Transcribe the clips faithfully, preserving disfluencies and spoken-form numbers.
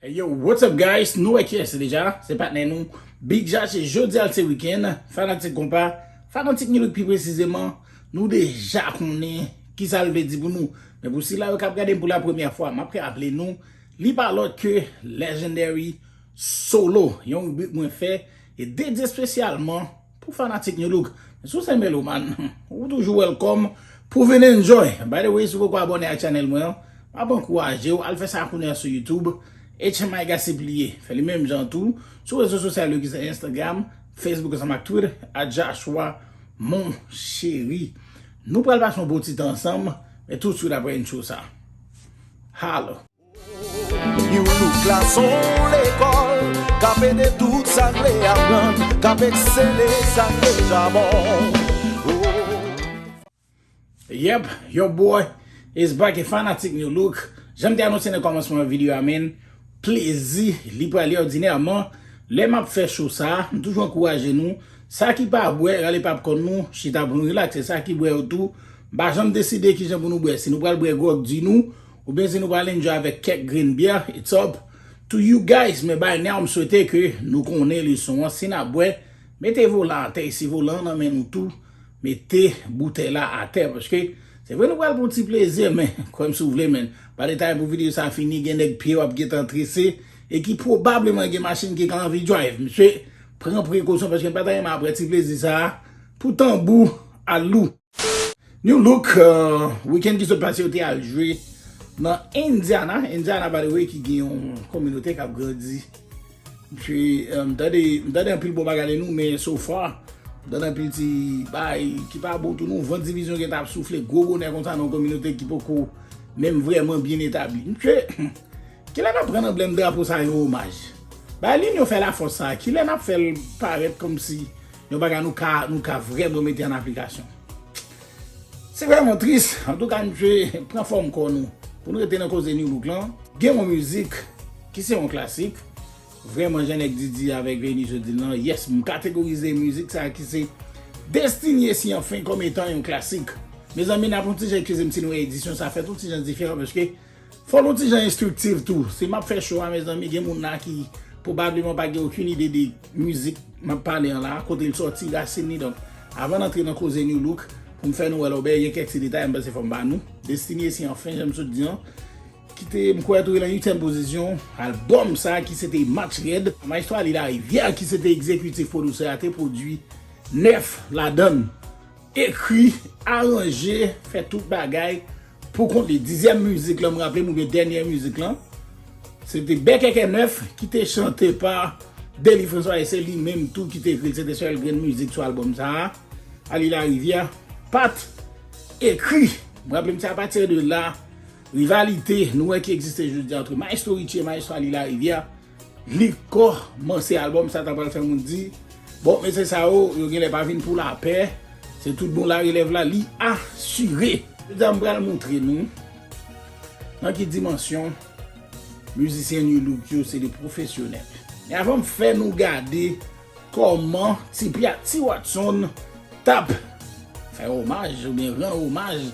Hey yo, what's up guys? Nou wè kiyès se deja, se patnè nou Big Jache. Jodi a l se wikenn, fanatik konpa, fanatik New Look pi presizeman, nou deja konnen kisa l vle di pou nou. Men pou sila yo k ap gade m pou la premyè fwa, m ap raple nou, li pa lòt ke Legendary Solo, yon ribrik mwen fè e dedye espesyalman pou fanatik New Look. Men si w se melomàn, ou toujou welcome pou vin enjoy. By the way, si w poko abòne ak channel mwen an, m ap ankouraje w al fè sa kounye a sou YouTube, H M I Gossip li ye. Fè li menm jan tou sou rezo sosyal yo ki se Instagram, Facebook ansanm ak Twitter, at Joshua Mon Chéri. Nou pral pase yon bon ti tan ansanm, men toutswit apre intro sa. Holla! New Look la se yon lekòl k ap ede tout sa k vle aprann, k ap eksele sa k deja bon. Yep, your boy is back, e fanatik New Look. Jan m te anonse nan kòmansman videyo a, men plezi li prale òdinèman. Lè m ap fè show sa, m toujou ankouraje nou. Sa ki pa bwè, rale popcorn nou, chita pou nou rilakse. Sa ki bwè yo tou, m pa janm deside kijan pou nou bwè. Si nou pral bwè gwòg di nou, oubyen si nou pral enjoy avèk kèk grenn byè, it's up to you guys. Men by now, m swete ke nou konnen leson an. Si n ap bwè, mete volan atè. E si volan an nan men nou tou, mete boutèy la atè. Paske se vre nou pral pran ti plezi, men kwè m si w vle, men pa de tan pou videyo sa fini, gen nèg pye yo ap gentan trese e ki pwobableman gen machin ki ka anvi drive. Mesye, pran prekosyon paske m pa ta renmen ap wè ti plezi sa a pou tanbou al lou. New Look, euh, wikenn ki sot pase yo te al jwe nan Indiana. Indiana, by the way, ki gen yon kominote k ap grandi. Epi, euh, m tande, m tande anpil bon bagay de nou, men so far, m tande anpil ti bagay ki pa bon tou. Nou van divizyon gen t ap soufle gwo bonè konsa nan yon kominote ki poko menm vrèman byen etabli. Mesye, kilè n ap pran anblèm drapo sa a yon omaj? Bay linyon fè lafòs sa a, kilè n ap fè l parèt kòmsi yon bagay nou ka, nou ka vrèman mete an aplikasyon? Se vrèman tris. Antouka, mesye, pran fòm kò nou. Pou nou rete nan koze New Look lan, gen yon mizik ki se yon klasik. Vrèman, jan nèg Didi avèk Veni sot di l lan, yes, m kategorize mizik sa a ki se Destiny et si enfin kòm etan yon klasik. Mezanmi, n ap yon ti jan eskize m si nou wè edisyon sa fèt yon ti jan diferan, paske fò l yon ti jan enstriktif tou. Si m ap fè show a, mezanmi, gen moun la ki pwobableman pa gen okenn ide de mizik m ap pale an la, kote l sòti, rasin li. Donk, avan n antre nan koze New Look, pou m fè nou wè lòbèy, gen kèk ti detay m panse fò m ba nou. Destiny et si enfin, jan m sot di an, ki te, m kwè, tou nan uityèm pozisyon. Albòm sa a ki se te Match Rèd, Maestro Ali Larivière ki se te egzekitif pwodisè a, te pwodui nèf ladan l. Ekri, aranje, fè tout bagay pou kont li. Dizyèm mizik lan, m raple m, oubyen dènyè mizik lan, se te Bèkèkè nèf ki te chante pa Dely François e se li menm tou ki te ekri l. Se te sèl grenn mizik sou albòm sa a. Ali Larivière pa t ekri. M raple m se apati de la, rivalite nou wè ki egziste jodi a ant Maestro Richie e Maestro Ali Larivière, li kòmanse. Albòm sa ta pral fè moun di, bon, mesye sa yo, yo genlè pa vin pou lapè, se tout bon larelèv la, li asire. Jodi a m pral montre nou nan ki dimansyon mizisyen New Look yo se de pwofesyonèl. Men avan m fè nou gade kòman Tipi ak T Watson t ap fè omaj oubyen rann omaj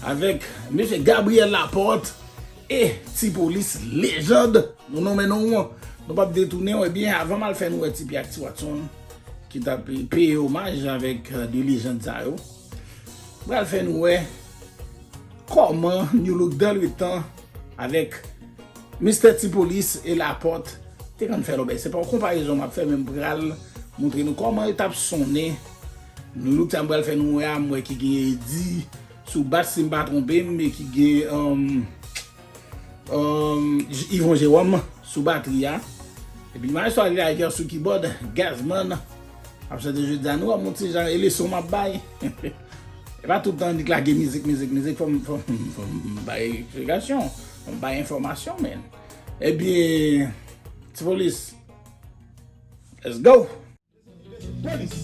avèk mesye Gabriel Laporte e Ti Polis, lejand. Nou nonmen non w, nou p ap detounen w. Ebyen, avan m al fè nou wè Tipi ak T Watson ki t ap peye omaj avèk, euh, de lejand sa yo, m pral fè nou wè kòman New Look dans le temps avèk Mistè Ti Polis e Laporte te konn fè lòbèy. Se pa yon konparezon m ap fè, men m pral montre nou kòman yo t ap sonnen. New Look sa m pral fè nou wè a, m wè ki gen Eddy sou bat, si m pa twonpe m, e ki gen, um, um, J-, Yvon Jérôme sou batri a. Epi Maestro Ali Larivière sou kibòd, Gazman ap chante jodi a. Nou wè m yon ti jan e leson m ap bay. E pa tout tan annik lage mizik, mizik, mizik, fò m, fò m, fò m bay eksplikasyon, fò m bay enfòmasyon, men. Ebyen, Ti Polis, let's go! Polis.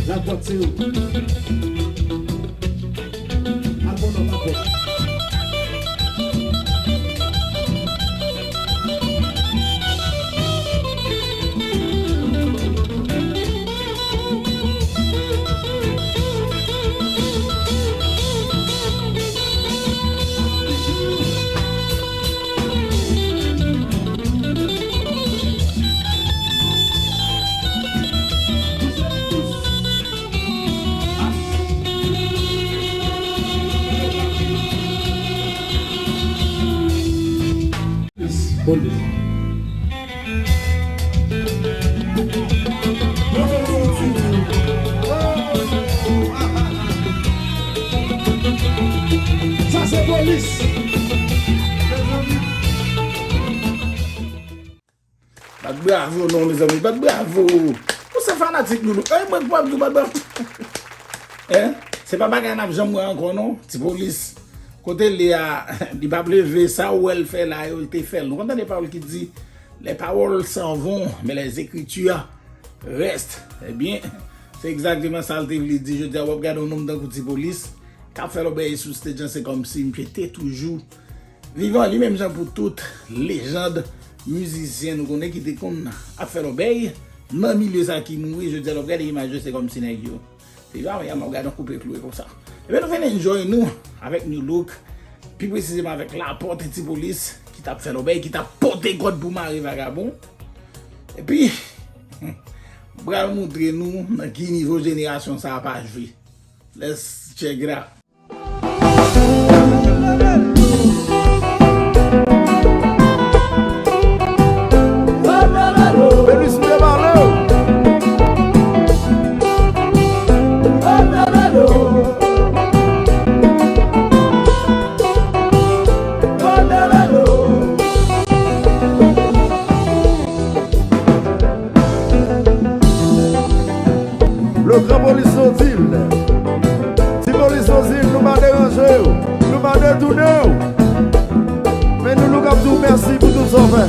Lapòt se ou. Al bon non, lapòt. Polis. Sa se polis. Bat bravo non, mezanmi, bat bravo. Pou se fanatik nou, nou. Ey, mwen k p ap di w bat bravo. Hein? Se pa bagay n ap janm wè ankò non, Ti Polis. Kote l ye a, li p ap leve, sa w wè l fè la yo, l te fè l. Nou konn tande pawòl ki di, les paroles s'en vont, mais les écritures restent. Ebyen, se egzakteman sa l te vle di. Jodi a, w ap gade yon nonm tankou Ti Polis, k ap fè lòbèy sou stage lan, se kòmsi misye te toujou vivan, li menm jan pou tout lejand mizisyen nou konnen ki te konn ap fè lòbèy nan milye sa ki mouri. Jodi a, lè w gade imaj yo, se kòmsi nèg yo te jwe avè y a, w gade yon koupe kloure konsa. Ebyen, nou vin enjoy nou avèk Nu Look, pi presizeman avèk Laporte e Ti Polis, ki t ap fè lòbèy, ki t ap pote kòd pou mare vagabon. Epi, m pral montre nou nan ki nivo jenerasyon sa a pa jwe. Let's check it out. Venus m te pale w. Le Grand Polis Zozil. Ti Polis Zozil, nou pa deranje w, nou pa detounen w. Men Nu Look ap di w mèsi pou tout sa w fè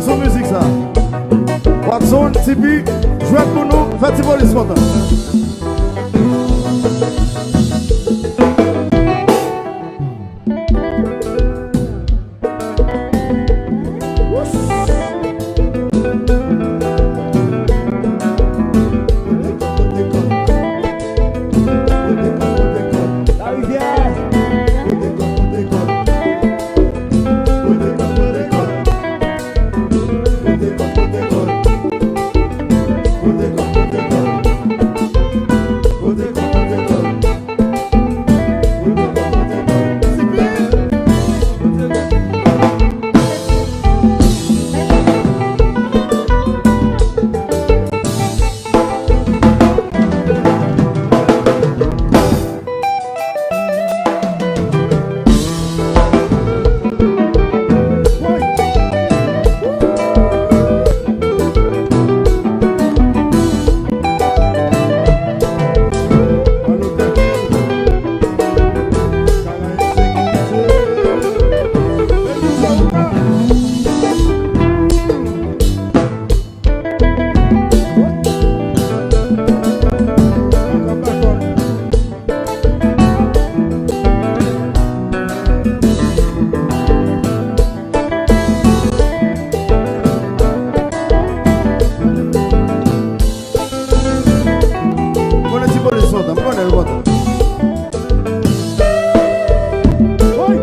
sou mizik sa. Watson, Tipi, jwèt pou nou, fè Ti Polis kontan. Konnen Ti Polis kontan, m konnen l kontan. Woy!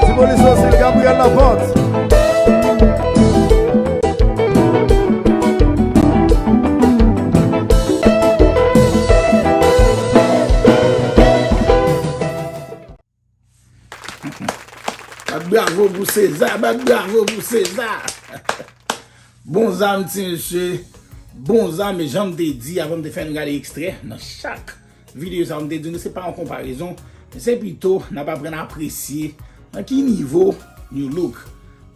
Ti Polis Zozil, Gabriel Laporte. Bat bravo pou Seza, bat bravo pou Seza. Bon zam, ti mesye. Bon zam, e jan m te di avan m te fè nou gade ekstrè nan chak videyo sa, m te di nou se pa yon konparezon, men se pito n ap aprann apresye nan ki nivo Nu Look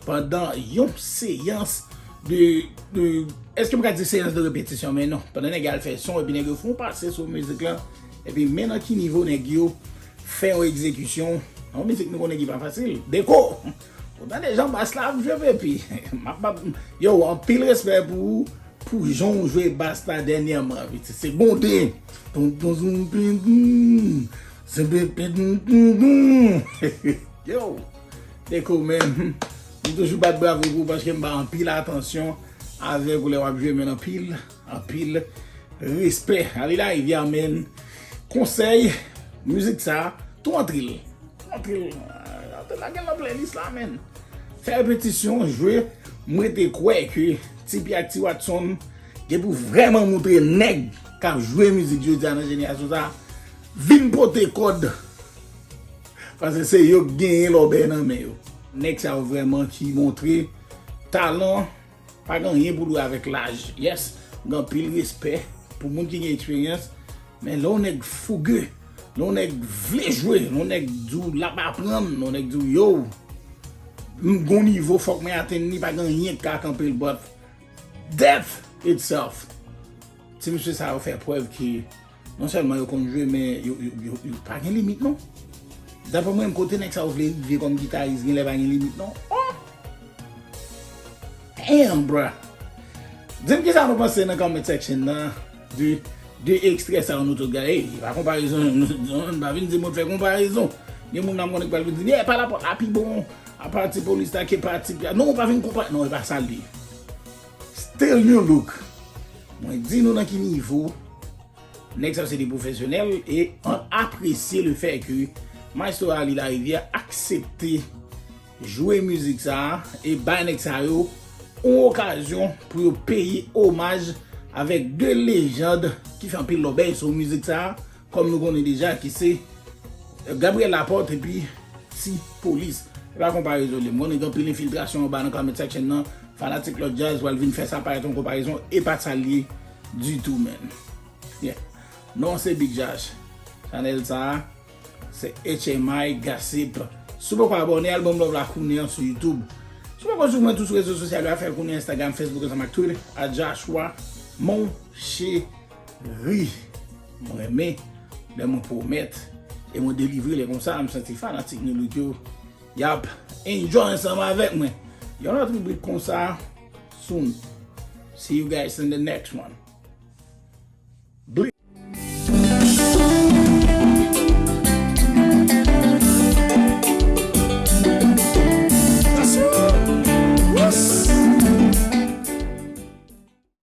pandan yon seyans de, de, èske m ka di seyans de repetisyon, men non. Pandan nèg yo al fè son, epi nèg yo fè yon pase sou mizik lan, epi men nan ki nivo nèg yo fè yon egzekisyon, yon mizik nou konnen ki pa fasil. Deko! Ou tande jan bas la ap jwe, pepi. M ap, m ap, yo, anpil respè pou ou, pou jan w jwe bas la dènyèman, wi. Se, se gwonde. Ton, ton, zoom, pin, zoom. Se, pin, pin, zoom, zoom, zoom. Yo, Deco, man. M toujou bat bravo pou ou paske m ba anpil atansyon avèk ou lè w ap jwe, men anpil, anpil respè. Alila Rivyè, man. Konsèy, mizik sa, tou antre l. Antre l. Antre l, lage l nan playlist la, man. Fè repetisyon, jwe. M rete kwè ke Tipi ak Ti Watson gen pou vrèman moutre nèg k ap jwe mizik jodi a nan jenerasyon sa a, vin pote kòd. Paske se yo k genyen lòbèy nan men yo. Nèg sa yo vrèman ki montre talan pa gen anyen pou l wè avèk laj. Yes, gen anpil respè pou moun ki gen eksperyans, men lè yon nèg fouge, lè yon nèg vle jwe, lè yon nèg di w l ap aprann, lè yon nèg di w, yo, m gon nivo, fòk mwen atenn li, pa gen anyen k ka kanpe l, but death itself. Ti mesye sa yo fè prèv ke non sèlman yo konn jwe, men yo, yo, yo, yo pa gen limit, non. Daprè mwen, kote nèg sa yo vle rive kòm gitaris, genlè pa gen limit, non. Oh! Damn, bruh. Di m kisa nou panse nan comment section nan de, de ekstrè sa yo nou tout gade. Ey, pa konparezon, nou, nou pa vin di mwen fè konparezon. Gen moun nan konnen k pral vin di, yeah, pa lapòt la pi bon, a pati polis la ke pati. Non, ou pa vin konpa, non, e pa sa l ye. Still new look. Mwen di nou nan ki nivo. Nèg sa se de pwofesyonèl e an apresye le fè ke Maestro Ali Larivière aksepte jwe mizik sa a e bay nèg sa yo yon okazyon pou yo peye omaj avèk de lejand ki fè anpil lòbèy sou mizik sa a, kòm nou konnen deja ki se Gabriel Laporte epi Ti Polis. E pa konparezon li. M konnen gen anpil enfiltrasyon anba nan comment section nan. Fanatik lòt djaz pral vin fè sa parèt yon konparezon. E pa sa l ye ditou, man. Yeah. Non, se Big Josh. Chanèl sa a, se H M I Gossip. Si w poko abòne, al ban m love la kounye a sou YouTube. Si w poko swiv mwen tou sou rezo sosyal yo, al fè l kounye a, Instagram, Facebook, ansanm ak Twitter, at Joshua Monche ri. Mwen renmen lè mwen pwomèt e mwen delivre lè konsa, m santi fanatik New Look yo, y ap enjoy ansanm avèk mwen. Yon lòt ribrik konsa, soon. See you guys in the next one.